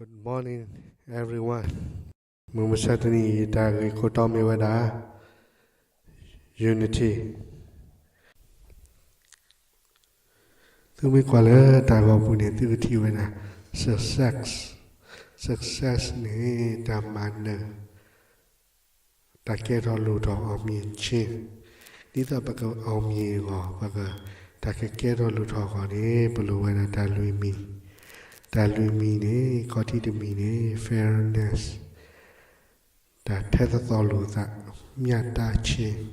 Good morning, everyone. မုၢ်မဆါတနံၤအံၤ တၢ်ဂ့ၢ်ခိၣ်တီမ့ၢ်ဝဲဒၣ် unity. သုမ့ၢ်ကွၢ်လၢတၢ်ဂီၤပူၤန့ၣ် သုကထံၣ်ဝဲဒၣ် success, success န့ၣ် တၢ်မၤနၢၤ တၢ်ကဲထီၣ်လိၣ်ထီၣ် အောင်မြင်ခြင်း, ဒ်သိးပက အောင်မြင် အဂီၢ်, ပက တၢ်ကကဲထီၣ်လိၣ်ထီၣ်အဂီၢ်န့ၣ် ပလိၣ်ဝဲဒၣ်တၢ်လွံၢ်မံၤ, တၢ်လွံၢ်မံၤန့ၣ် ခီၣ်ထံးတမံၤန့ၣ် fairness, တၢ်ထဲသိးသိးလိာ်သး, မျှတခြင်း,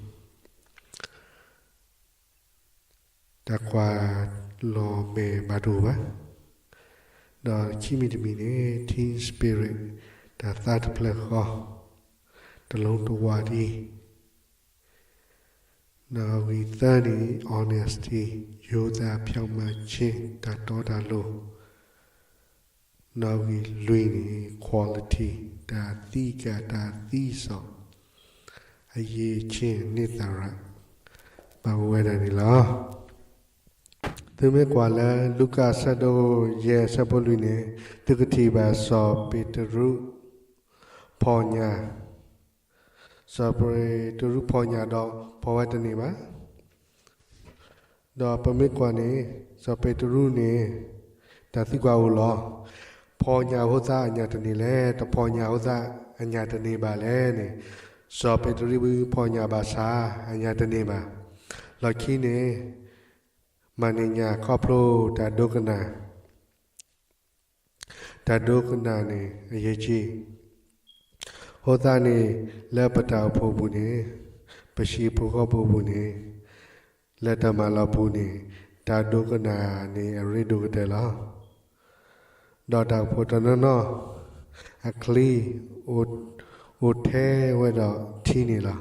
တၢ်ကွၢ်လီၤမဲာ်ဘၣ်တအိၣ်ဘၣ်, ဒီးခံမံၤတမံၤန့ၣ် team spirit, တၢ်သးတဖျၢၣ်ဃီ, တလုံးတဝၤတံၢ်, ဒီးဝံၤသၢန့ၣ် honesty, ရိုးသားဖြောင့်မတ်ခြင်း, တၢ်တီတၢ်လိၤ, ဒီးဝံၤလွံၢ်န့ၣ် quality, တၢ်သံကၢ်တၢ်သံစီၣ်, အရည်အချင်း, အနှစ်သာရ, ဘၣ်ဝဲဒၣ်န့ၣ်လီၤ. သုမ့ၢ်ကွၢ်လၢလူၤကၣ်အဆၢဒိၣ်ယဲၢ်အဆၢဖိလွံၢ်န့ၣ် သုကထံၣ်ဘၣ်စီၤပ့းတရူး ဖီၣ်ညၣ်, စီၤပ့းတရူးဖီၣ်ညၣ်ဒီးဖီၣ်ဝဲတန့ၢ်ဘၣ်. ဒီးပမ့ၢ်ကွၢ်န့ၣ် စီၤပ့းတရူးန့ၣ် တၢ်သံကွၢ်အိၣ်လီၤ. ဖီၣ်ညၣ်အဃိသတးအညၣ်တန့ၢ်လဲၣ်, တဖီၣ်ညၣ်အဃိသတးအညၣ်တန့ၢ်ဘၣ်လဲၣ်န့ၣ်, စီၤပ့းတရူးဖီၣ်ညၣ်ဘၣ်ဆၣ် အညၣ်တန့ၢ်ဘၣ်. လီၢ်ခံန့ၣ် မၤန့ၢ်ညၣ်ခီဖျိတၢ်ဒိကနၣ်, တၢ်ဒိကနၣ်န့ၣ် အရေးကြီး, အဃိသတးန့ၣ် လၢပတၢ်အိၣ်ဖှိၣ်ပူၤန့ၣ်, ပဟံၣ်ဖိဃီဖိပူၤန့ၣ်, လၢတၢ်မၤလီၢ်ပူၤန့ၣ် တၢ်ဒိကနၣ်န့ၣ်အရ့ဒိၣ်ကတၢၢ်လီၤ. ဒီးတၢ်အိၣ်ဖှိၣ်တနီၤနီၤ အချံ အိၣ်ထဲဝဲဒီးထံန့ၣ်လီၤ.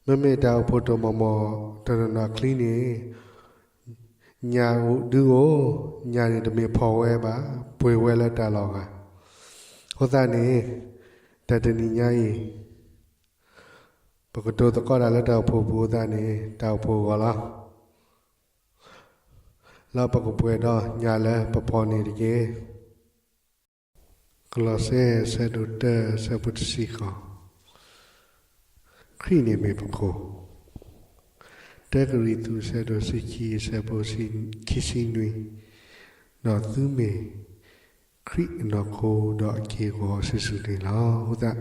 မ့မ့ၢ်တၢ်အိၣ်ဖှိၣ်တမီၢ်မီၢ်တနီၤနီၤအချံန့ၣ် ညၣ်ဒုအိၣ်, ညၣ်န့ၣ်တမ့ၢ်ဖီၣ်ဝဲဘၣ်, ပှ့ၤဝဲလၢတၢ်လီၢ်ဂၤ. အဃိသတးန့ၣ် တၢ်တနံၤညါအံၤ ပကတိၤသကိးတၢ်လၢတၢ်အိၣ်ဖှိၣ်ပူၤအဃိသတးန့ၣ် တၢ်အိၣ်ဖှိၣ်အဂီၢ်လီၤ. လၢပကပှဲၤဒီးညၣ်လၢပဖီၣ်န့ၣ်တက့ၢ်. ကလီးစဲ အဆၢဒိၣ်တၢ အဆၢဖိတဆံဃိး, ခရံာ်န့ၣ်မ့ၢ်ပခိၣ်. တၢကရံၣ်သူး အဆၢဒိၣ်တဆံခံ အဆၢဖိခံဆံနွံ, ဒီးသုမ့ၢ်ခရံာ်အနီၢ်ခိ ဒီးအခ့အဂီၤစုာ်စုာ်န့ၣ်လီၤ. အဃိသတး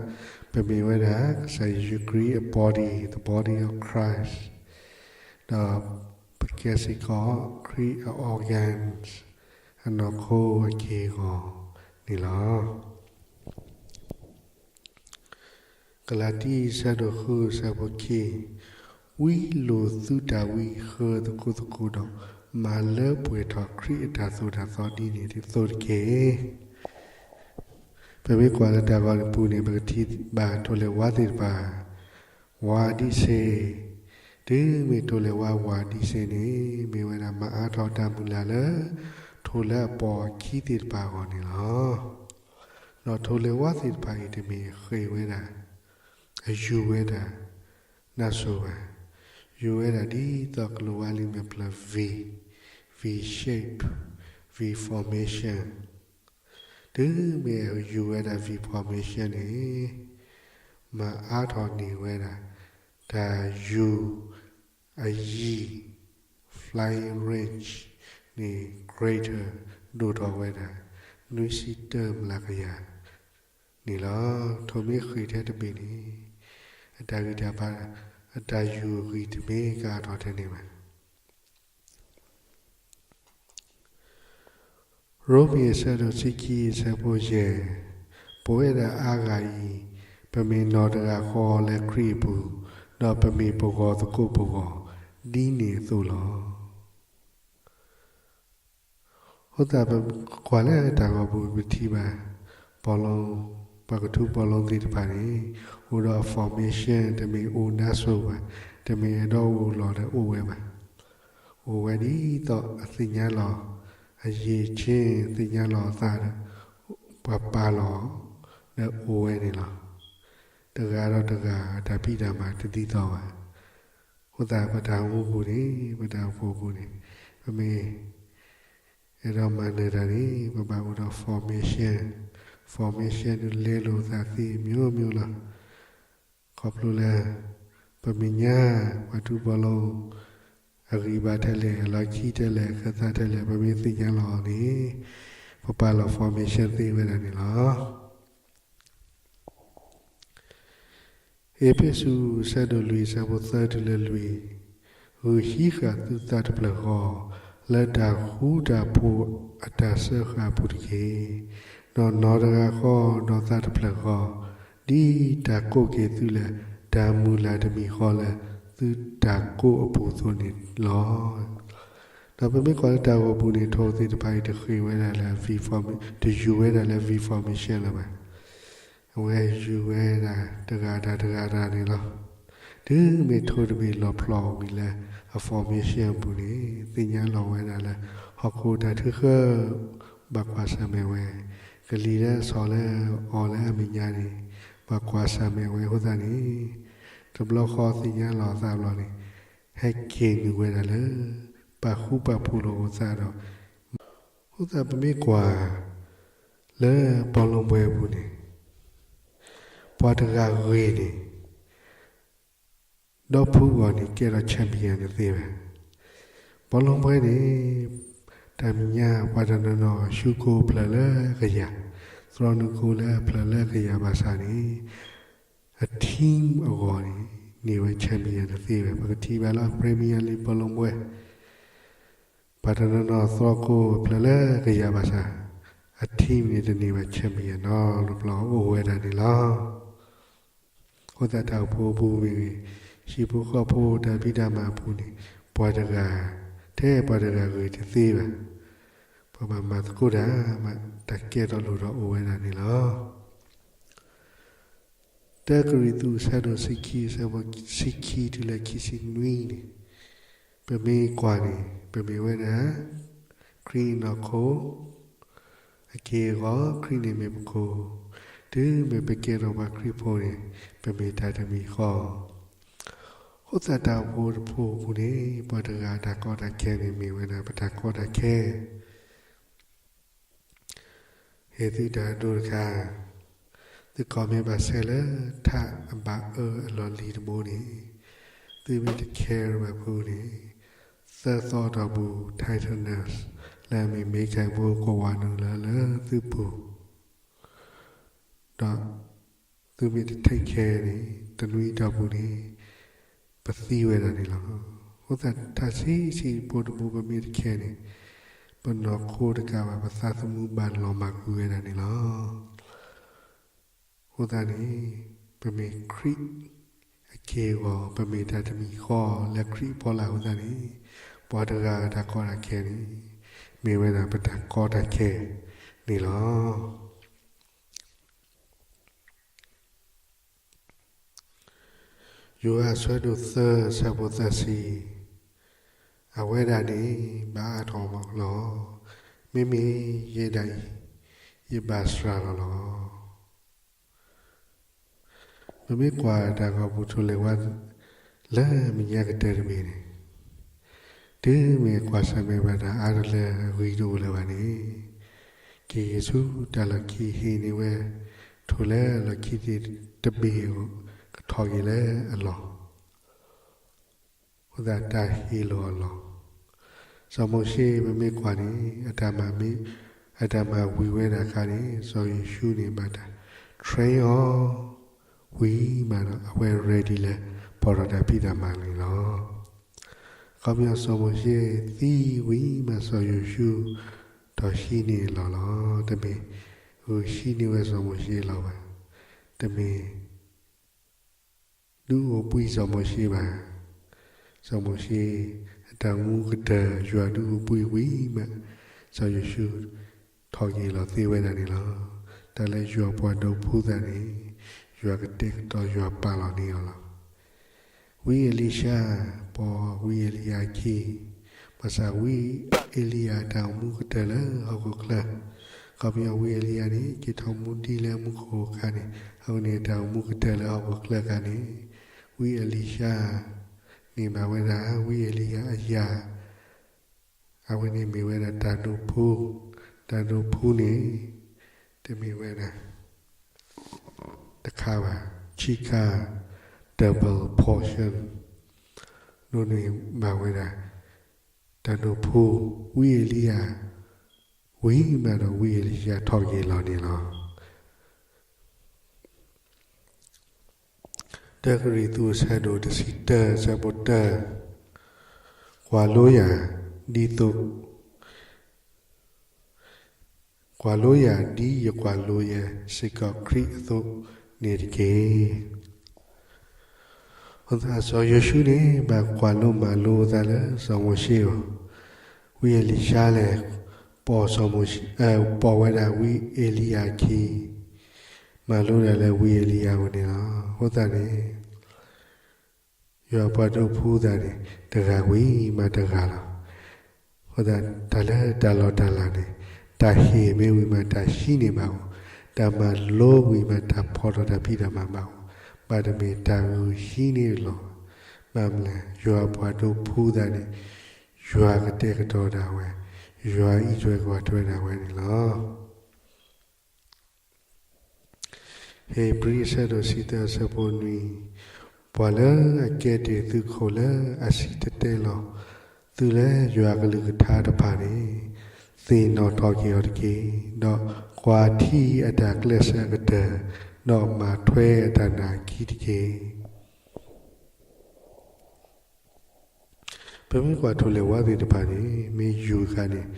ပမ့ၢ်ဝဲဒၣ်ကစၢ်ယ့ၣ်ၡူးခရံာ်အ body, the body of Christ, ဒီးပကဲစ့ၢ်ကီးခရံာ်အ organs, အနီၢ်ခိအခ့အဂီၤန့ၣ်လီၤ. ကလၤတံ အဆၢဒိၣ်ဃု အဆၢဖိခံ, ဝံလိာ်သုတၢ်ဝံဃၢသကိးသကိးဒီး မၤလၢပှဲၤထီၣ်ခရံာ်အတၢ်သိၣ်တၢ်သီဒ်န့ၣ်အသိးတက့ၢ်. ပမ့ၢ်ကွၢ်လၢတၢ်ဂီၤပူၤန့ၣ် ပကထံၣ်ဘၣ်ထိၣ်လဲၢ်ဝါသ့ၣ်တဖၣ် ဝးဒံးစ့, တုၤမ့ၢ်ထိၣ်လဲၢ်ဝါဝးဒံးစ့န့ၣ် မ့ၢ်ဝဲဒၣ်မၤအါထီၣ်တၢ်မုၢ်လၢ်လၢ ထိၣ်လဲၢ်အပီၢ်အခံသ့ၣ်တဖၣ်အဂီၢ်န့ၣ်လီၤ. ဒီးထိၣ်လဲၢ်ဝါသ့ၣ်တဖၣ်အံၤတမ့ၢ်ဃ့ၢ်ဝဲဒၣ်, အယူၤဝဲဒၣ် နၢ်စိၤဘၣ်. ယူၤဝဲဒၣ်ဒ်သိးကလိၤဝါလံာ်မဲာ်ဖျၢၣ် V, V shape, V formation, တုၤမ့ၢ်ယူၤဝဲဒၣ် V formation န့ၣ် မၤအါထီၣ်န့ၢ်ဝဲဒၣ် တၢ်ယူၤအယံၤ flying range န့ၣ် greater ဒိၣ်ထီၣ်ဝဲဒၣ် နွံဆံတၢမျးကယၤန့ၣ်လီၤ. ထိၣ်မ့ၢ်ဃ့ၢ်ထဲတဘ့ၣ်န့ၣ် အတၢ်ဂံၢ်တၢ်ဘါ အတၢ်ယူၤအဂံၢ်တမ့ၢ်ကအါထီၣ်ထဲန့ၣ်ဘၣ်. ရိမ့ၤ အဆၢဒိၣ်တဆံခံ အဆၢဖိယဲၢ်, ပဝဲဒၣ်အါဂၤအံၤ ပမ့ၢ်နီၢ်တဂၤဃီလၢခရံာ်အပူၤ, ဒီးပမ့ၢ်ပဂီၢ်သကိးပဂီၢ် ဒ်န့ၣ်အသိးလီၤ. အဃိသတး ပကွၢ်လၢတၢ်ဂီၤပူၤ ပထံၣ်ဘၣ် ပှၤကထူပှၤကလံၤသ့ၣ်တဖၣ်န့ၣ် အိၣ်ဒီး formation တမ့ၢ်အိၣ်နၢ်စိၤဘၣ်, တမ့ၢ်အဲၣ်ဒိးအိၣ်လီၤဒီးအိၣ်ဝဲဘၣ်. အိၣ်ဝဲဒ်သိးအသ့ၣ်ညါလီၤ အရည်အချင်း သ့ၣ်ညါလီၤအသးဒီး ပှၤပာ်လီၤ ဒီးအိၣ်ဝဲန့ၣ်လီၤ. တဂၤဒီးတဂၤအတၢ်ဖံးတၢ်မၤတဒ်သိးဘၣ်. အဃိသတး ပတၢ်အိၣ်မူပူၤန့ၣ် ပတၢ်အိၣ်ဖှိၣ်ပူၤန့ၣ် ပမ့ၢ် အဲၣ်ဒိးမၤနၢၤတၢ်န့ၣ် ပဘၣ်အိၣ်ဒီး formation, formation ဒုးလဲလိာ်သးသ့ မျိုးမျိုး လီၤ. ခီဖျိလၢ ပမဲာ်ညါ ပှၤထူပီၤလိၤ အဂံၢ်ဘါထဲလဲၣ်, အလီၢ်ခံထဲလဲၣ်, အခၢၣ်သးထဲလဲၣ်, ပမ့ၢ်သ့ၣ်ညါလီၤန့ၣ် ပပာ်လီၤ formation သ့ဝဲဒၣ်န့ၣ်လီၤ. အ့းဖ့းစူး အဆၢဒိၣ်လွံၢ် အဆၢဖိသၢတုၤလၢလွံၢ်, ဂုာ်ဟံးဃာ်သုသးတဖျၢၣ်ဃီ လၢတၢ်ဃူတၢ်ဖိးအတၢ်စၢဃာ်အပူၤတက့ၢ်. ဒီးနီၢ်တဂၤဃီဒီးသးတဖျၢၣ်ဃီ, ဒ်တၢ်ကိးက့ၤသုလၢ တၢ်မုၢ်လၢ်တမံၤဃီလၢ သုတၢ်ကိးအပူၤအသိးန့ၣ်လီၤ. ဒီးပမ့ၢ်ကွၢ်လၢတၢ်ဂီၤပူၤန့ၣ် ထိၣ်သ့ၣ်တဖၣ်အံၤ တဃ့ၢ်ဝဲဒၣ်လၢ V form, တယူၤဝဲဒၣ်လၢ V formation လၢၤဘၣ်. အဝဲယူၤဝဲဒၣ်တဂၤတၢ်တဂၤတၢ်န့ၣ်လီၤ. တုၤမ့ၢ်ထိၣ်တဘ့ၣ်လီၤဖျိးဝံၤလၢ အ formation အပူၤန့ၣ် သ့ၣ်ညါလီၤဝဲဒၣ်လၢ ဟီၣ်ခိၣ်တၢ်ထုးဃၢ ဘၣ်ကွၢ်ဆၢၣ်မဲာ်ဝဲ, ကလံၤလၢအဆီၣ်လၢအီၤလၢအမဲာ်ညါန့ၣ် ဘၣ်ကွၢ်ဆၢၣ်မဲာ်ဝဲအဃိသတးန့ၣ် တဘျီဃီသ့ၣ်ညါလီၤအသးဘျီန့ၣ် ဟဲက့ၤနုာ်ဝဲဒၣ်လၢ ပာ်ဃူပာ်ဖိးလိာ်အသးဒီး အဃိသတးပမ့ၢ်ကွၢ် လၢဘောလုံးပွဲအပူၤန့ၣ် ပှၤတဂၤဂ့ၤန့ၣ် ဒီဖုဂီၢ်န့ၣ် ကဲထီၣ် champion တသ့ဘၣ်. ဘောလုံးပွဲန့ၣ် တၢ်မဲာ်ညါပှၤတနီၤနီၤ ရှုံးဂိၢ်ဖျၢၣ်လၢကယၤ, သြီနုာ်ဂိၢ်လၢအဖျၢၣ်လၢကယၤဘၣ်ဆၣ်န့ၣ် အ team အဂီၢ်န့ၣ် န့ၢ်ဝဲ champion တသ့ဘၣ်. ပကထံၣ်ဘၣ်လၢ Premier League ဘောလုံးပွဲ ပှၤတနီၤနီၤသြီဂိၢ်အဖျၢၣ်လၢကယၤဘၣ်ဆၣ် အ team န့ၣ်တန့ၢ်ဘၣ် champion နီတဘျီအိၣ်ဝဲဒၣ်န့ၣ်လီၤ. အဃိသတးတၢ်အိၣ်ဖှိၣ်အပူၤမ့ၢ်ဂ့ၤ, ဟံၣ်ဖိဃီဖိတၢ်ဖံးတၢ်မၤအပူၤန့ၣ် ပှၤတဂၤ ထဲပှၤတဂၤဂ့ၤတသ့ဘၣ်. ပဘၣ်မၤသကိးတၢ်မး တၢ်ကဲထီၣ်လိၣ်ထီၣ်အိၣ်ဝဲဒၣ်န့ၣ်လီၤ. တၢကရံၣ်သူး အဆၢဒိၣ်ဆံခံ အဆၢဖိခံဆံတုၤလၢခံဆံနွံန့ၣ် ပမ့ၢ်ကွၢ်န့ၣ် ပမ့ၢ်ဝဲဒၣ် ခရံာ်အနီၢ်ခိ အက့ၢ်အဂီၤ ခရံာ်န့ၣ်မ့ၢ်ပခိၣ်, တုၤမ့ၢ်ပကဲထီၣ်ပှၤခရံာ်ဖိန့ၣ် ပမ့ၢ်တၢ်တမံၤဃီ. အဃိသတးတၢ်အိၣ်ဖှိၣ်တဖှိၣ်အပူၤန့ၣ် ပှၤတဂၤတၢ်ကီတၢ်ခဲန့ၣ် မ့ၢ်ဝဲဒၣ်ပတၢ်ကီတၢ်ခဲ ဟ့ၣ်သုတၢ်အဒိတခါ, သုကိးမ့ၢ်ဘၣ်ဆဲးလၢထးအဘၣ်အၢအလီၢ်လံၤတဘိန့ၣ်, သုမ့ၢ်တ care ဘၣ်ဖုန့ၣ်, သၢသီအတီၢ်ပူၤ tetanus လၢအမ့ၢ်မ့ၢ်ခဲဘိကဝီၤနုာ်လီၤလၢသုပူၤ, ဒီးသုမ့ၢ်တ take care န့ၣ် တနွံအတီၢ်ပူၤန့ၣ် ပသံဝဲဒၣ်န့ၣ်လီၤ. အဃိသတးထးဆံးဆံးဖိတဘိ ပမ့ၢ်တ care န့ၣ် ပနီၢ်ခိတကးဘၣ် ပသးသမူဘၣ်လီၤမၢ်ကွံာ်ဝဲဒၣ်န့ၣ်လီၤ. အဃိသတးန့ၣ် ပမ့ၢ်ခရံာ်အက့ၢ်အဂီၤ ပမ့ၢ်တၢ်တမံၤဃီလၢခရံာ်အဖီလာ်အဃိသတးန့ၣ် ပှၤတဂၤတၢ်ကီတၢ်ခဲန့ၣ် မ့ၢ်ဝဲဒၣ်ပတၢ်ကီတၢ်ခဲန့ၣ်လီၤ. ယိၤဟၣ်အဆၢဒိၣ်သၢ အဆၢဖိသၢဆံ, အဝဲဒၣ်န့ၣ်ဘၣ်အါထီၣ်လီၤ. မ့မ့ၢ်ယဲဒၣ်အံၤ ယဘၣ်စှၤလီၤလီၤ. ပမ့ၢ်ကွၢ်တၢ်ဂီၤပူၤထိၣ်လဲၤဝါ လၢမဲာ်ညါကတၢၢ်တဘ့ၣ်န့ၣ်, တုၤမ့ၢ်ကွၢ်ဆၢၣ်မဲာ်ဘၣ်တၢ်အါတလၢအဂံၢ်တအိၣ်လၢၤဘၣ်န့ၣ်, က့ၤယ့ၣ်ၡူးတၢ်လီၢ်ခံဟ့ၣ်န့ၢ်ဝဲ ထိၣ်လၢအလီၢ်ခံသ့ၣ်တဘ့ၣ်အဂီၢ် ကထီၣ်က့ၤလၢအလီၢ် အဃိသတးတၢ်ဟ့ၣ်လီၤအလီၢ်. စီၤမိၤၡ့ပမ့ၢ်ကွၢ်န့ၣ် အတၢ်မၤမ့ၢ် အတၢ်မၤဝံၤဝဲဒၣ်အခါန့ၣ် စီၤယိၤၡူန့ၣ်ဘၣ်တၢ် train အီၤ ဝံၤမးဒီး အဝဲ ready လၢ ပီၢ်ထီၣ်တၢ်ဖံးတၢ်မၤန့ၣ်လီၤ. အခီပညီစီၤမိၤၡ့သံဝံၤမး စီၤယိၤၡူ ထီၣ်ဟံးန့ၢ်အလီၢ်လီၤ. တမ့ၢ်ဂုာ်ဟံးန့ၢ်ဝဲစီၤမိၤၡ့အလီၢ်ဘၣ်. တမ့ၢ် ဒုးအိၣ်ဘှံးစီၤမိၤၡ့ဘၣ်. စီၤမိၤၡ့ အတၢ်အိၣ်မူကတၢၢ် ယွၤဒုးအိၣ်ဘှံးဝံၤမး စီၤယိၤၡူ ထီၣ်က့ၤလီၤသ့ဝဲဒၣ်န့ၣ်လီၤ. တၢ်လၢယွၤပှၤဒိးဖှူသးန့ၣ် ယွၤကတဲာ်ကတီၤယွၤပာ်လီၤန့ၢ်အီၤလီၤ. ဝံအ့လံၡါ ပိာ်ဝံအ့လံယၤအခံ, ဘၣ်ဆၣ်ဝံအ့လံယၤတၢ်အိၣ်မူကတၢၢ်လၢဟီၣ်ခိၣ်ချၢ, အခီပညီဝံအ့လံယၤန့ၣ် က့ၤထီၣ်မူဒံးလၢမူခိၣ်အခါန့ၣ် အဝဲန့ၣ်တၢ်အိၣ်မူကတၢၢ်လၢဟီၣ်ခိၣ်ချၢအခါန့ၣ် ဝံအ့လံၡါ န့ၢ်ဘၣ်ဝဲဒၣ် ဝံအ့လံယၤအယၤ အဝဲန့ၣ်မ့ၢ်ဝဲဒၣ်တၢ်ဒိးဖှူ, တၢ်ဒိးဖှူန့ၣ် တမ့ၢ်ဝဲဒၣ် တခါဘၣ်, ခံခါ, double portion ဒ်န့ၣ်ဘၣ်ဝဲဒၣ် တၢ်ဒိးဖှူ, ဝံအ့လံယၤ ဝံၤမးဒီးဝံအ့လံယၤထီၣ်က့ၤလီၤန့ၣ်လီၤ. တၢကရံၣ်သူးအဆၢဒိၣ်တဆံတၢ အဆၢဖိတၢ, ကွၢ်လိယၤ ဒ်သိး ကွၢ်လိယၤဒ်ယကွၢ်လိယဲစ့ၢ်ကီးခရံာ်အသိးန့ၣ်တက့ၢ်. အဃိသတးစီၤယိၤၡူန့ၣ် ဘၣ်ကွၢ်လိမၤလိအသးလၢစီၤမိၤၡ့အအိၣ်, ဝံအ့လံၡါလဲၣ် ပိာ်စီၤမိၤၡ့, ပိာ်ဝဲဒၣ်ဝံအ့လံယၤအခံ, မၤလိဒၣ်လၢဝံအ့လံယၤအအိၣ်န့ၣ်လီၤ. အဃိသတးန့ၣ် ယွၤပှၤဒိးဖှူသးန့ၣ် တဂၤဝံၤမးတဂၤလီၤ. အဃိသတး တၢ်လၢတၢ်လီၢ်တၢ်လၤန့ၣ် တၢ်ဟ့ၣ်မ့ၢ်ဝံၤမးတၢ်ဟံးန့ၢ်ဘၣ်အိၣ်, တၢ်မၤလိဝံၤမးတၢ်ဖီၣ်ထီၣ်တၢ်ဖံးတၢ်မၤဘၣ်အိၣ်, ဘၣ်တမ့ၢ်တၢ်ဂုာ်ဟံးန့ၢ်လီၤ. ဘၣ်မနုၤလဲၣ် ယွၤပှၤဒိးဖှူသးန့ၣ် ယွၤကတဲာ်ကတီၤဒၣ်ဝဲ, ယွၤအံးထွဲကွၢ်ထွဲဒၣ်ဝဲန့ၣ်လီၤ. ဧ့ၤဘြံၤအဆၢဒိၣ်တဆံသၢ အဆၢဖိနွံ, ပှၤလၢအကဲတ့ၢ်သုခိၣ်လၢအစံၣ်တဲၤတဲလီၤ သုလၢယွၤအကလုၢ်အကထါတဖၣ်န့ၣ် သ့ၣ်နီၣ်ထီၣ်က့ၤအီၤတက့ၢ်. ဒီးကွၢ်ထံအတၢ်ကျဲးစၢးအကတၢၢ်, ဒီးမၤထွဲအတၢ်နာ်အခံတက့ၢ်. ပမ့ၢ်ကွၢ်ထိၣ်လဲၤဝါသ့ၣ်တဖၣ်န့ၣ် မ့ၢ်ယူၤဃာ်န့ၣ်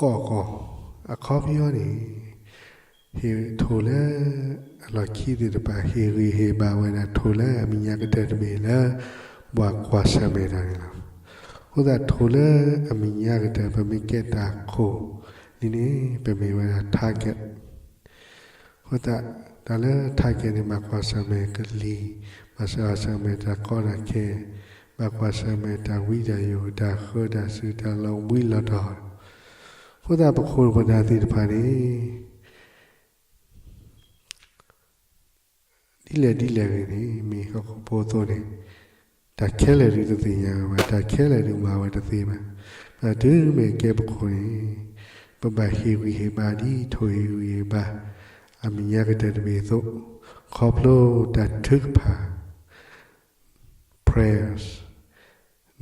ကီၢ်ကီၢ် အခီပညီန့ၣ် ဟ့ၣ်ထိၣ်လၢအလီၢ်ခံသ့ၣ်တဖၣ် ဟ့ၣ်ဂံၢ်ဟ့ၣ်ဘါဝဲဒၣ်ထိၣ်လၢအမဲာ်ညါကတၢၢ်တဘ့ၣ်လၢ ပှၤကွၢ်ဆၢၣ်မဲာ်တၢ်န့ၣ်လီၤ. အဃိသတးထိၣ်လၢအမဲာ်ညါကတၢၢ် ပမ့ၢ်ကဲတၢ်ခိၣ်လံန့ၣ် ပမ့ၢ်ဝဲဒၣ် target အဃိသတး တၢ်လၢ target န့ၣ် ဘၣ်ကွၢ်ဆၢၣ်မဲာ်ကလံၤ, ဘၣ်ကွၢ်ဆၢၣ်မဲာ်တၢ်ကီတၢ်ခဲ, ဘၣ်ကွၢ်ဆၢၣ်မဲာ်တၢ်ဝံတၢ်ယိာ်, တၢ်ဃၢတၢ်စူၤ, တၢ်လီၤဘှံးလီၤတီၤ. အဃိသတး ပခိၣ်ပနၢ်သ့ၣ်တဖၣ်န့ၣ် ဒ်လဲၣ်ဒ်လဲၣ်ဂ့ၤန့ၣ် မ့ၢ်ဟီၣ်ခိၣ်ဖိအသိးန့ၣ် တၢ်ခဲလၢာ်ဒုးတသ့ၣ်ညါဝဲဘၣ်, တၢ်ခဲလၢာ်ဒုးမၤဝဲတသ့ဘၣ်. ဘၣ်တုၤမ့ၢ်ကဲပခိၣ်န့ၣ် ပဘၣ်ဟ့ၣ်ဂံၢ်ဟ့ၣ်ဘါဒ်ထိၣ်ဟ့ၣ်ဂံၢ်ဟ့ၣ်ဘါ အမဲာ်ညါကတၢၢ်တဘ့ၣ်အသိး, ခီဖျိတၢ်ထုကဖၣ် prayers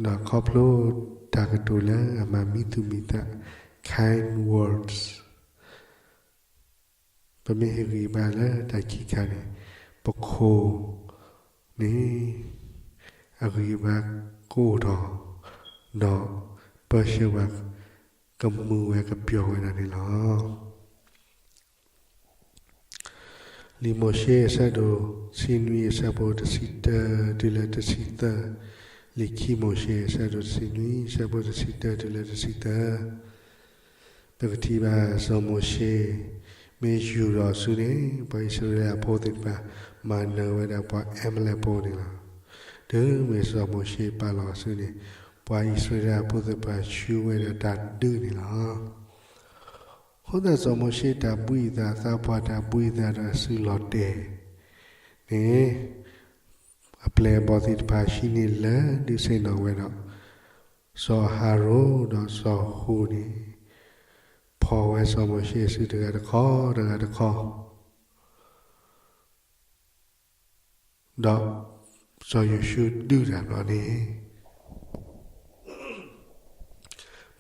ဒီးခီဖျိတၢ်ကတိၤလၢအမၤမံသူၣ်မံသး kind words ပမ့ၢ်ဟ့ၣ်ဂံၢ်ဘါလၢတၢ်ခံခါန့ၣ် ပခိၣ်န့ၣ် အဂံၢ်ဘါကအိၣ်ထီၣ် ဒီးပၢဆှၢဝဲ ကမုာ်ဝဲကပျီၤဝဲဒၣ်န့ၣ်လီၤ. လံာ်မိၤၡ့အဆၢဒိၣ်တဆံနွံ အဆၢဖိတဆံတၢတုၤလၢတဆံသၢ, လံာ်ခံမိၤၡ့အဆၢဒိၣ်တဆံနွံ အဆၢဖိတဆံတၢတုၤလၢတဆံသၢ ပကထံၣ်ဘၣ်စီၤမိၤၡ့ မ့ၢ်ယူၤထီၣ်အစုန့ၣ် ပှၤအံၣ်စရ့လးဖိသ့ၣ်တဖၣ် မၤနၢၤဝဲဒၣ်ပှၤအၤမလဲၣ်ဖိန့ၣ်လီၤ. တုၤမ့ၢ်စီၤမိၤၡ့ပာ်လီၤအစုန့ၣ် ပှၤအံၣ်စရ့လးဖိသ့ၣ်တဖၣ်ဆူဝဲဒၣ်တၢ်ဒုးန့ၣ်လီၤ. အဃိသတးစီၤမိၤၡ့တၢ်ဘှံးအသး သးပှၢ်တၢ်ဘှံးအသးဒီးအစုလီၤတဲာ်န့ၣ် အပျဲၢ်အဘီၣ်သ့ၣ်တဖၣ်ဟံးန့ၢ်လၢဒုးဆ့ၣ်နီၤဝဲဒီး စီၤအၤဟရိၣ်ဒီးစီၤဟူၣ်န့ၣ် ဖီၣ်ဝဲစီၤမိၤၡ့အစုတဂၤတခီ တဂၤတခီ ဒီးစီၤယိၤၡူဒုးတၢ်ဘျီန့ၣ်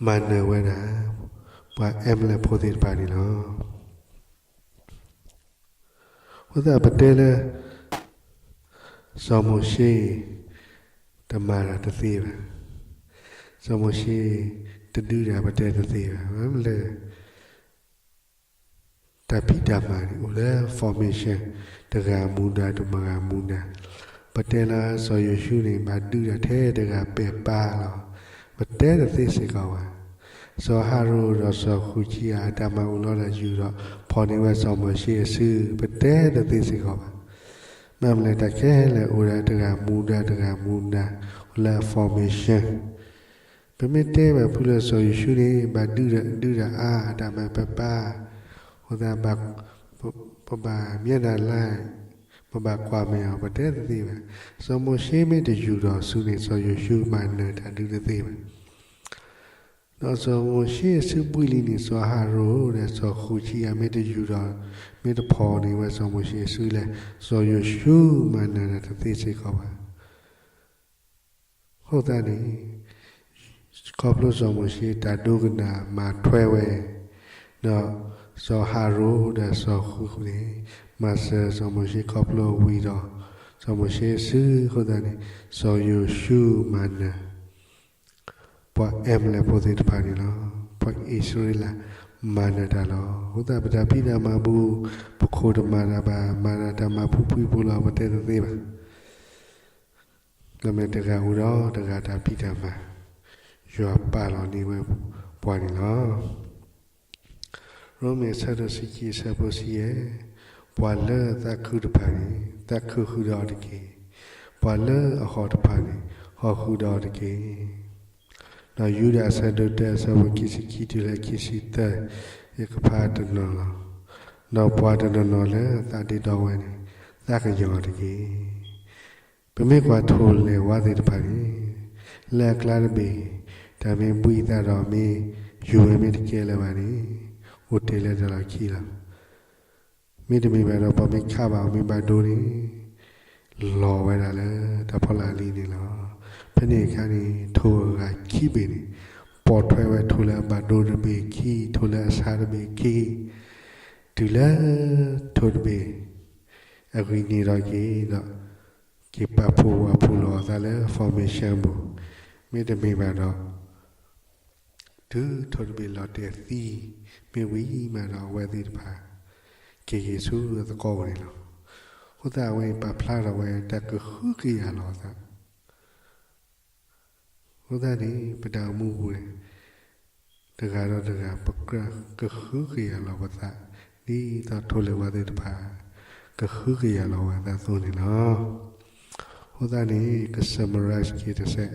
မၤနၢၤဝဲဒၣ် ပှၤအၤမလဲၣ်ဖိသ့ၣ်တဖၣ်န့ၣ်လီၤ. အဃိသတးပတဲလၢ စီၤမိၤၡ့ တမၤတၢ်တသ့ဘၣ်. စီၤမိၤၡ့ တဒုးတၢ်ပတဲတသ့ဘၣ်. မ့ၢ်လၢ တၢ်ဖံးတၢ်မၤန့ၣ် အိၣ်လၢ formation တဂၤမူဒါ တဂၤမူဒါ. ပတဲလၢစီၤယိၤၡူန့ၣ် ဘၣ်ဒုးတၢ်ထဲတဂၤပဲာ်ပၢ်လီၤ. ပတဲတသ့စ့ၢ်ကီးဘၣ်. စီၤအၤဟရိၣ်ဒီးစီၤဟူၣ်ခံဂၤ အတၢ်မၤအိၣ်လီၤဒီးယူၤဒီး ဖီၣ်န့ၢ်ဝဲစီၤမိၤၡ့အစု ပတဲတသ့စ့ၢ်ကီးဘၣ်. မ့ၢ်မနုၤလဲၣ် တၢ်ခဲလၢာ်အိၣ်ဒီးတဂၤမူဒါ တဂၤမူဒါ အိၣ်လၢ formation ပမ့ၢ်တဲဘၣ်ဖုလၢစီၤယိၤၡူန့ၣ် ဘၣ်ဒုးဒၣ်အါ အတၢ်မၤပဲာ်ပၢ်, အဃိသတး ပဘၣ်မ့ၢ်ဒၣ်လဲၣ်, ပဘၣ်ကွၢ်မဲာ်အီၤ ပတဲတသ့ဘၣ်. စီၤမိၤၡ့မ့ၢ်တယူၤထီၣ်အစုန့ၣ် စီၤယိၤၡူမၤနၢၤတၢ်ဒုးတသ့ဘၣ်. ဒီးစီၤမိၤၡ့အစုဘှံးလံန့ၣ် စီၤအၤဟရိၣ်ဒီးစီၤဃုာ်ဆံဂၤ မ့ၢ်တယူၤဒီး မ့ၢ်တဖီၣ်န့ၢ်ဝဲစီၤမိၤၡ့အစုလဲၣ်, စီၤယိၤၡူမၤနၢၤတၢ်တသ့စ့ၢ်ကီးဘၣ်. အဃိသတးန့ၣ် ခီဖျိစီၤမိၤၡ့တၢ်ဒိကနၣ်မၤထွဲဝဲ, ဒီးစီၤအၤဟရိၣ်ဒီးစီၤဃုာ်န့ၣ် မၤစၢၤစီၤမိၤၡ့ခီဖျိအဝံၤဒီး စီၤမိၤၡ့အစုအဃိသတးန့ၣ် စီၤယိၤၡူမၤနၢၤ ပှၤအၤမလဲၣ်ဖိသ့ၣ်တဖၣ်န့ၣ်လီၤ. ပှၤအံၣ်စရ့လးမၤနၢၤတၢ်လီၤ. အဃိသတး ပတၢ်ဖံးတၢ်မၤအပူၤ ပခိၣ်တမၤတၢ်ဘၣ်, မၤတၢ်တၢ်မၤဖုဖုဖိလီၤ ပတဲတသ့ဘၣ်. ဒီးမ့ၢ်တဂၤအိၣ်ဒီးတဂၤတၢ်ဖံးတၢ်မၤ, ယွၤပာ်လီၤန့ၢ်ဝဲပှၤန့ၣ်လီၤ. ရိမ့ၤအဆၢဒိၣ်တဆံခံ အဆၢဖိတဆံယဲၢ်, ပှၤလၢအသးခုတဖၣ်န့ၣ် သးခုဃုာ်ဒီးအီၤတက့ၢ်. ပှၤလၢအဟီၣ်တဖၣ်န့ၣ် ဟီၣ်ဃုာ်ဒီးအီၤတက့ၢ်. ဒီးယူဒၤအဆၢဒိၣ်တၢ အဆၢဖိခံဆံခံတုၤလၢခံဆံသၢ, ယကဖးတနီၤလီၤ. ဒီးပှၤတနီၤနီၤလၢအသးဒ့ဒီဝဲန့ၣ် သးကညီၤအီၤတက့ၢ်. ပမ့ၢ်ကွၢ်ထိၣ်လဲၢ်ဝါသ့ၣ်တဖၣ်န့ၣ် လၢအကျါတဘ့ၣ် တၢ်မ့ၢ်ဘှံးအသးဒီးမ့ၢ်ယူၤဝဲမ့ၢ်တကဲလၢၤဘၣ်န့ၣ် အိၣ်တ့ၢ်လၢတၢ်လီၢ်ခံလီၤ. မ့တမ့ၢ်ဘၣ်ဒီး ပှၤမ့ၢ်ခးဘၣ်အီၤမ့ၢ်ဘၣ်ဒိန့ၣ် လီၤဝဲဒၣ်လၢတၢ်ဖီလာ်လံန့ၣ်လီၤ. ဖဲန့ၣ်အခါန့ၣ် ထိၣ်အဂၤခံဘ့ၣ်န့ၣ် ပိာ်ထွဲဝဲထိၣ်လၢအဘၣ်ဒိတဘ့ၣ်ခံ, ထိၣ်လၢအဆါတဘ့ၣ်ခံ, တုၤလၢထိၣ်တဘ့ၣ် အဂံၢ်န့ၣ်ထီၣ်က့ၤဒီး က့ၤပာ်ဖှိၣ်ဝဲဖှိၣ်လီၤအသးလၢ formation ပူၤ, မ့တမ့ၢ်ဘၣ်ဒီး တုၤထိၣ်တဘ့ၣ်လီၤတဲာ်သံမ့ၢ်ဝံၤမးဒီး အဝဲသ့ၣ်တဖၣ် က့ၤက့ၤဆူအသကိးပူၤန့ၣ်လီၤ. အဃိသတးအဝဲအံၤပာ်ဖျါထီၣ်ဝဲတၢ်ကဟုကယာ်လီၤအသး အဃိသတးန့ၣ် ပတၢ်အိၣ်မူပူၤန့ၣ် တဂၤဒီးတဂၤ ပကြၢးကဟုကယာ်လီၤပသး ဒ်သိးထိၣ်လဲၢ်ဝါသ့ၣ်တဖၣ် ကဟုကယာ်လီၤဝဲအသးအသိးန့ၣ်လီၤ. အဃိသတးန့ၣ် က summarize က့ၤတစဲး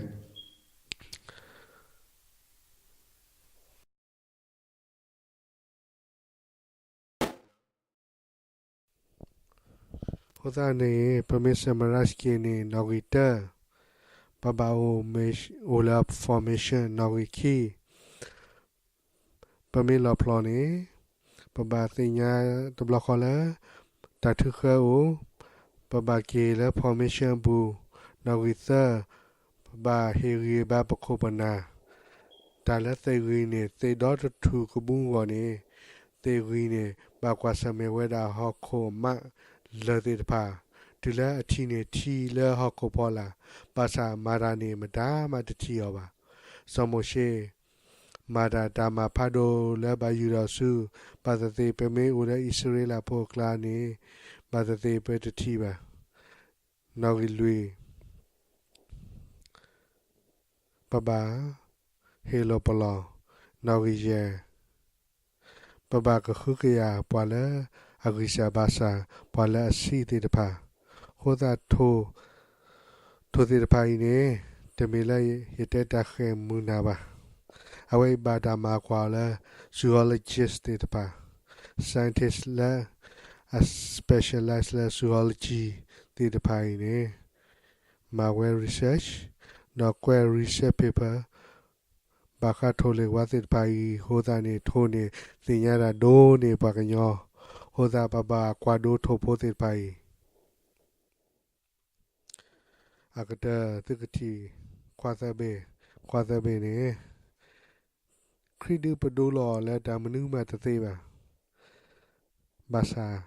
အဃိသတးန့ၣ် ပမ့ၢ် summarize က့ၤန့ၣ် နီၣ်ဂံၢ်တၢ ပဘၣ်အိၣ်မ့ၢ်အိၣ်လၢ formation, နီၣ်ဂံၢ်ခံ ပမ့ၢ်လီၤဖျီန့ၣ် ပဘၣ်သ့ၣ်ညါတဘျီဃီလၢ တၢ်ထုးဃၢအိၣ်, ပဘၣ်က့ၤလၢ formation အပူၤ, နီၣ်ဂံၢ်သၢ ပဘၣ်ဟ့ၣ်ဂံၢ်ဘါပခိၣ်ပနၢ်, တၢ်လၢသ့ၣ်ဂံၢ်န့ၣ် သ့ၣ်ဒီတထူၣ်ကဘူၣ်အဂီၢ်န့ၣ် သ့ၣ်ဂံၢ်န့ၣ် ဘၣ်ကွၢ်ဆၢၣ်မဲာ်ဝဲဒၣ်ဟီၣ်ခိၣ်အမးလၢာ်သ့ၣ်တဖၣ်, တုၤလၢအထံၣ်န့ၢ်ထံလၢဟီၣ်ခိၣ်ဖီလာ်, ဘၣ်ဆၣ်မၤတၢ်န့ၣ် မတၤမးတထံၣ်အီၤဘၣ်. စီၤမိၤၡ့ မၤတၢ်တၢ်မၤဖးဒိၣ်လၢဘၣ်ယိၣ်ဒီးဆူ, ဘၣ်သ့ၣ်သ့ၣ်ပမ့ၢ်အိၣ်လၢအံၣ်စရ့လးဖိအကျါန့ၣ် ဘၣ်သ့ၣ်သ့ၣ်ပတထံၣ်ဘၣ်. နီၣ်ဂံၢ်လွံၢ် ပဘၣ်ဟ့ၣ်လီၤပလီၢ်, နီၣ်ဂံၢ်ယဲၢ် ပဘၣ်ကဟုကယာ်ပှၤလၢအဂံၢ်စၢ်ဘါစၢ်, ပှၤလၢအဆံးသ့ၣ်တဖၣ်, အဃိသတး ထိၣ်သ့ၣ်တဖၣ်အံၤန့ၣ် တမ့ၢ်လၢယတဲတၢ်ဃဲၢ်မုၢ်နၤဘၣ်. အဝဲအံၤဘၣ်တၢ်မၤကွၢ်အီၤလၢ zoologist သ့ၣ်တဖၣ်, scientist လၢအ specialize လၢ zoology သ့ၣ်တဖၣ်အံၤန့ၣ် မၤဝဲ research ဒီးကွဲး research paper ဘၣ်ဃးထိၣ်လဲၢ်ဝါသ့ၣ်တဖၣ်အံၤအဃိသတးန့ၣ် ထိၣ်န့ၣ်သ့ၣ်ညါတၢ်ဒိၣ်န့ၢ်ပှၤကညီ, အဃိသတးပဘၣ်ကွၢ်ဒိထိၣ်ဖိသ့ၣ်တဖၣ်အံၤ အကတၢၢ်သုကထံၣ် ခွါသၢဘ့ၣ်, ခွါသၢဘ့ၣ်န့ၣ် ခရံာ်ဒုးပဒိလီၤအီၤလၢတၢ်မနုၤမးတသ့ဘၣ်. ဘၣ်ဆၣ်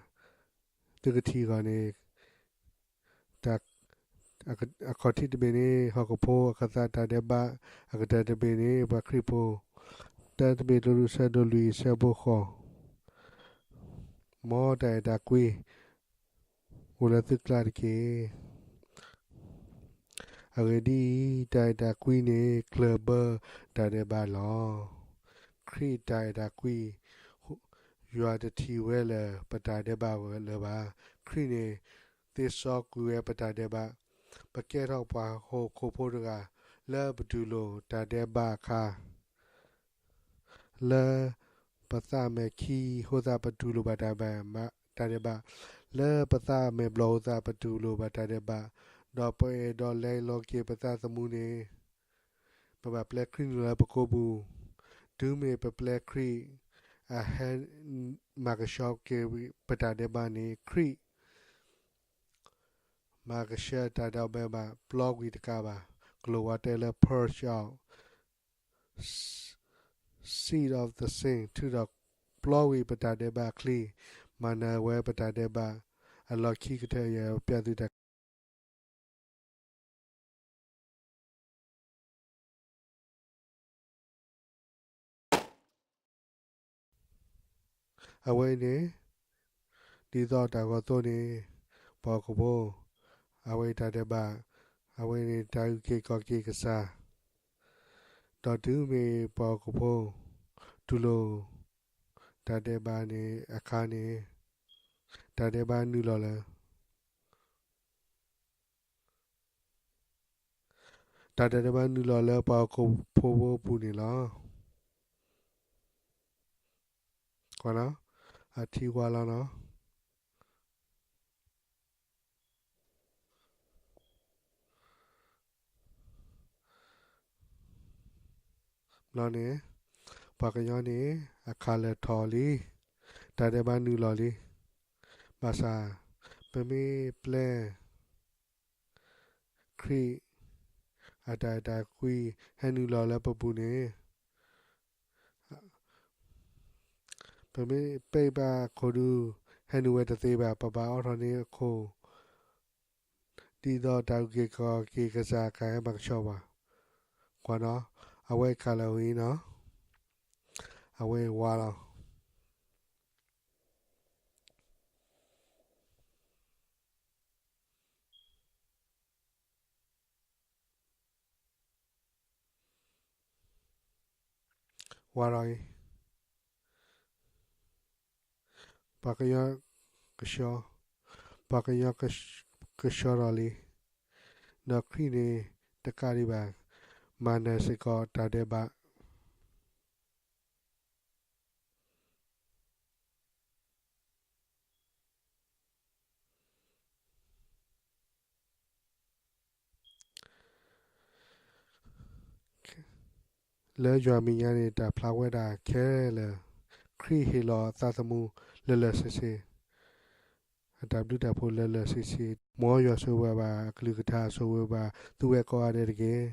သုကထံၣ်အဂီၢ်န့ၣ် အခီၣ်ထံးတဘ့ၣ်န့ၣ် ဟီၣ်ခိၣ်ဖိအခၢၣ်သးတၢ်ဒဲးဘး, အကတၢၢ်တဘ့ၣ်န့ၣ် ပှၤခရံာ်ဖိ, တၢတဘ့ၣ်တဒူၣ်ဆၢဒိၣ်လွံၢ်ဆၢဖိဃိး, မ်တၢ်အဲၣ်တၢ်ကွံ အိၣ်လၢသုကျါတက့ၢ်. အဂ့ၢ်ဒ်အံၤ, တၢ်အဲၣ်တၢ်ကွံန့ၣ် ကျၢၢ်ဘၢတၢ်ဒဲးဘးလီၤ. ခရံာ်တၢ်အဲၣ်တၢ်ကွံ ယွၤတထံၣ်ဝဲလၢပတၢ်ဒဲးဘးလၢၤဘၣ်. ခရံာ်န့ၣ် သ့စီကွံာ်ဝဲပတၢ်ဒဲးဘး, ပကဲထီၣ်ပှၤဟီၣ်ခိၣ်ဖိတဂၤ လၢပတူၢ်လိာ်တၢ်ဒဲးဘးအခါ လၢပသးမဲာ်ခံအဃိသတး ပတူၢ်လိာ်ဘၣ်တၢ်ဒဲးဘး, လၢပသးမဲာ်ဘျီၣ်အဃိသတး ပတူၢ်လိာ်ဘၣ်တၢ်ဒဲးဘး, ဒီးပအဲၣ်ဒိးလဲၤလီၤက့ၤပသးသမူန့ၣ် ပဘၣ်ပျဲခရံာ်နုာ်လၢပကိာ်ပူၤ, တုၤမ့ၢ်ပပျဲခရံာ် အဟဲမၤကဆှီက့ၤပတၢ်ဒဲးဘးန့ၣ် ခရံာ် မၤကဆှီတၢ်ဒဲးဘး ပျီကွံာ်တကးဘၣ်, ကလိာ်ဝါတဲလၢ purge out seed of the sin, ထုးထီၣ်ပျီကွံာ်ပတၢ်ဒဲးဘးအချံ, မၤနၢၤဝဲပတၢ်ဒဲးဘး အလီၢ်ခံကတၢၢ် ယပျဲသုတၢ် အဝဲအံၤန့ၣ် ဒ်သိးတၢ်ဂီၤသိန့ၣ် ပှၤဟီၣ်ခိၣ်ဖိ အဝဲအံၤတၢ်ဒဲးဘး အဝဲန့ၣ်တၢ်အုၣ်က့ၤခီၣ်က့ၤကစၢ်, ဒီးတုၤမ့ၢ်ပှၤဟီၣ်ခိၣ်ဖိ တူၢ်လိာ် တၢ်ဒဲးဘးန့ၣ်အခါန့ၣ် တၢ်ဒဲးဘးနုာ်လီၤလၢ တၢ်ဒဲးဘးနုာ်လီၤလၢပှၤဟီၣ်ခိၣ်ဖိအပူၤန့ၣ်လီၤ. အထံဝါလီၤနီၤ. ဘျီန့ၣ် ပှၤကညီန့ၣ် အခးလၢာ်ထီၣ်လံ, တၢ်ဒဲးဘးနုာ်လီၤလံ. ဘၣ်ဆၣ် ပမ့ၢ်ပျဲ ခရံာ် အတၢ်အဲၣ်တၢ်ကွံ ဟဲနုာ်လီၤလၢပပူၤန့ၣ် ပမ့ၢ်ပၢၢ်ဘၣ်အခိၣ်ဒူ ဟဲနုာ်ဝဲတသ့ဘၣ်, ပဘၣ်အိးထီၣ်န့ၢ်အခိၣ် ဒ်သိးတၢ်အုၣ်က့ၤခီၣ်က့ၤကစၢ်ကဟဲမၤကဆှီပှၤ, ကွၢ်နီၤ, အဝဲခးလၢာ်ဝံၤနီၤ, အဝဲဝါလီၤ. ဝါလီၤအံၤ ပှၤကညီကဆှီ, ပှၤကညီကဆှီထီၣ်လံ, ဒီးခရံာ်န့ၣ်တကးဒံးဘၣ်, မၤနၢၤစ့ၢ်ကီးတၢ်ဒဲးဘး လၢယွၤမဲာ်ညါန့ၣ် တၢ်ဖျါဝဲဒၣ်ခဲလၢာ်, ခရံာ်ဟ့ၣ်လီၤအသးသမူလၢာ်လၢာ်ဆ့ဆ့, အတၢ်ဘျုးတၢ်ဖှိၣ်လၢာ်လၢာ်ဆ့ဆ့, မ်ယွၤဆိၣ်ဂ့ၤဘၣ် အကလုၢ်ကထါဆိၣ်ဂ့ၤဘၣ် သုဝဲကိးဂၤဒဲးတက့ၢ်.